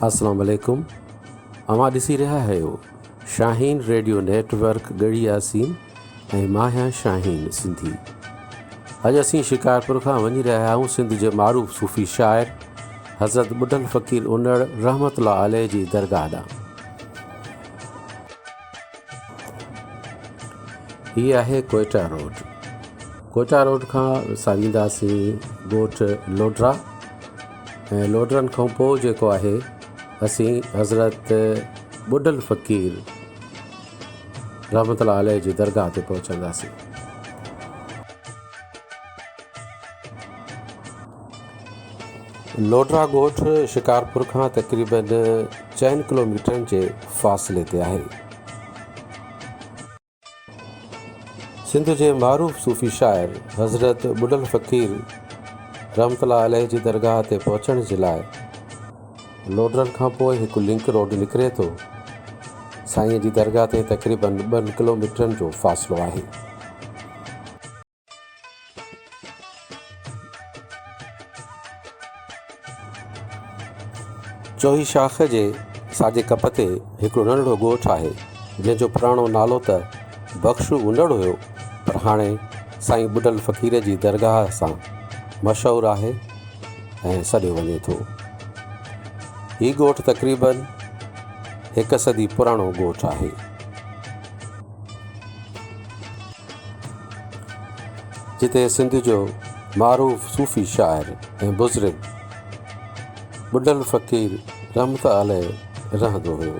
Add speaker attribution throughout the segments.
Speaker 1: اسلام عليڪم اوهان ڏسي رهيا آهيو Shaheen radio net work Garhi Yasin ۽ مان آهيان شاهين سنڌي اڄ اسين شڪارپور کان وڃي رهيا آهيون سنڌ جي معروف صوفي شاعر حضرت ٻڍل فقير انڙ رحمت الله عليه جي درگاهه ڏانهن. هي آهي ڪوئٽا روڊ. ڪوئٽا روڊ کان اسان وينداسين ڳوٺ لوڊرا ۽ لوڊرن کان پوء جيڪو آهي اسين حضرت ٻڍل فقير رحمت الله عليه جي درگاهه تي پهچنداسين. لوڊرا ڳوٺ شڪارپور کان تقريبن چئن ڪلوميٽرن جي فاصلي تي آهي. سنڌ جي معروف صوفي شاعر حضرت ٻڍل فقير رحمت الله عليه جي درگاهه تي پهچڻ جي لاء لوڊرن کان پوء هڪ لنڪ روڊ نڪري ٿو. سائينء جي درگاهه تي تقريبن ٻن ڪلوميٽرن جو فاصلو آهي. چوهي شاخ جي ساڄي ڪپ تي هڪڙو ننڍڙو ڳوٺ آهي، جنهن جو پراڻو نالو ته بخشو انڙ هيو، پر هاڻي سائين ٻڍل فقير جي درگاهه سان مشهور آهي ۽ سڏيو وڃي ٿو. هي ڳوٺ تقريبن هڪ صدي پراڻو ڳوٺ آهي. جتي سنڌ جو معروف صوفي شاعر ۽ بزرگ ٻڍل فقير رحمت عليه رهندو هيو.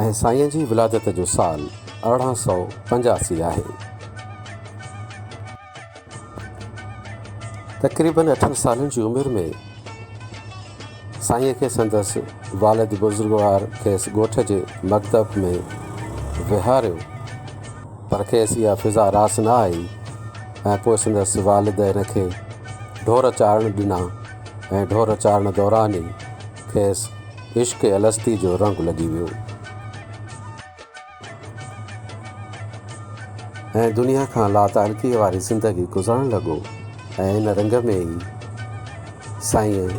Speaker 1: ۽ سائين جي ولادت جو سال 1885 آهي. تقريبن اٺن سالن جي عمر ۾ سائينء کي سندس والد بزرگوار کيس ڳوٺ جي مڪتب ۾ ويهاريو، پر کيس اها فضا راس نه آئي ۽ پوء سندس والد هن کي ڍور چارڻ ڏنا ۽ ڍور چارڻ دوران ئي کيس عشق الستي جو رنگ لڳي ويو. ۽ دنيا کان لاتعلقيء واري زندگي گذارڻ لڳو ۽ ان رنگ ۾ ئي سائينء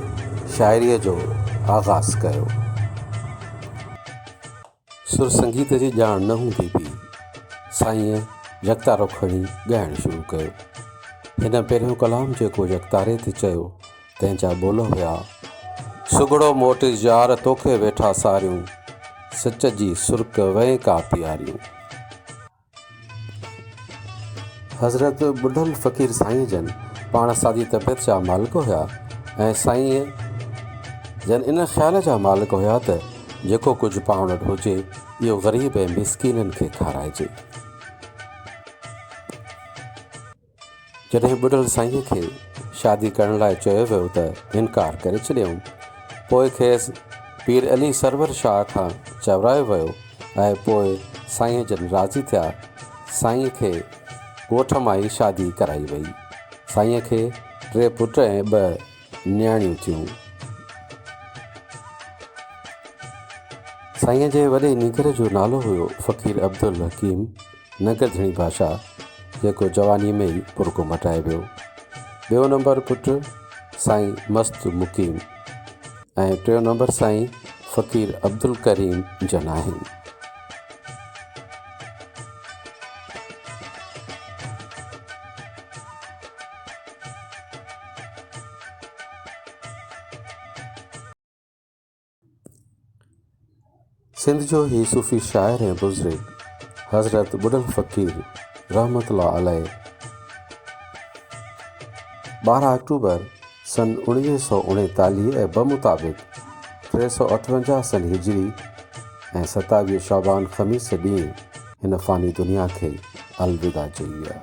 Speaker 1: شاعريء جو آغاز ڪيو. سر سنگيت جي ڄاڻ نه هوندي به سائينء يڪتارو کڻي ڳائڻ شروع ڪيو. هن پهريون ڪلام جيڪو يڪتاري تي چيو، تنهن جا ٻول هيا. سگهڙو موٽ يار توکي ويٺا ساريون، سچ جي سرڪ وئين ڪا پياريون. حضرت ٻڍل فقير سائين جن پاڻ سادي طبيعت جا مالڪ هيا ۽ سائين جن ان خيال جا مالڪ هيا ته جيڪو ڪجهه پاڻ وٽ هجي اهو غريب ۽ مسڪينن کي کارائجي. جڏهن ٻڍل سائينء کي شادي ڪرڻ لاء چيو ويو ته انڪار ڪري ڇڏيائون. پوء کيس پير علي سرور شاهه کان چورايو ويو ۽ پوء سائين جن راضي ٿيا. سائينء کي ڳوٺ مان ئي شادي ڪرائي وئي. سائينء کي ٽي پٽ ۽ ٻه نياڻيون ٿيون. سائينء جي وڏي نينگر جو نالو هيو فقير عبدالحڪيم ننگر ڌڻي بادشاهه، جيڪو جوانيء ۾ ئي پرڪو مٽائي ويو. ٻيو نمبر پٽ سائين مست مقيم ۽ ٽيون نمبر سائين فقير عبدالڪريم جن آهن. سنڌ جو هي صوفي شاعر ۽ بزرگ حضرت ٻڍل فقير رحمة الله عليه 12 آڪٽوبر سن 1939 ۽ بمطابق 358 سن هجري ۽ 27 شعبان خميس ڏينهن هن فاني دنيا کي الوداع چئي ويا.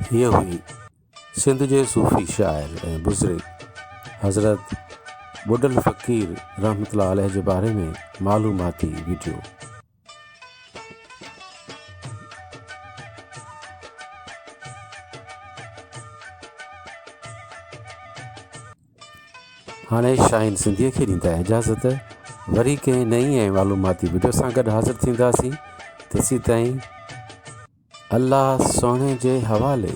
Speaker 1: هيء هئي سنڌ جي صوفي شاعر ۽ بزرگ حضرت ٻڍل فقير رحمة الله عليه جي باري ۾ معلوماتي وڊيو. هاڻي شاهين سنڌيء کي ڏيندا اجازت. وري ڪنهن نئين ۽ معلوماتي وڊيو سان گڏ حاضر ٿينداسين. تيسيتائين الله سهڻي جي حوالي.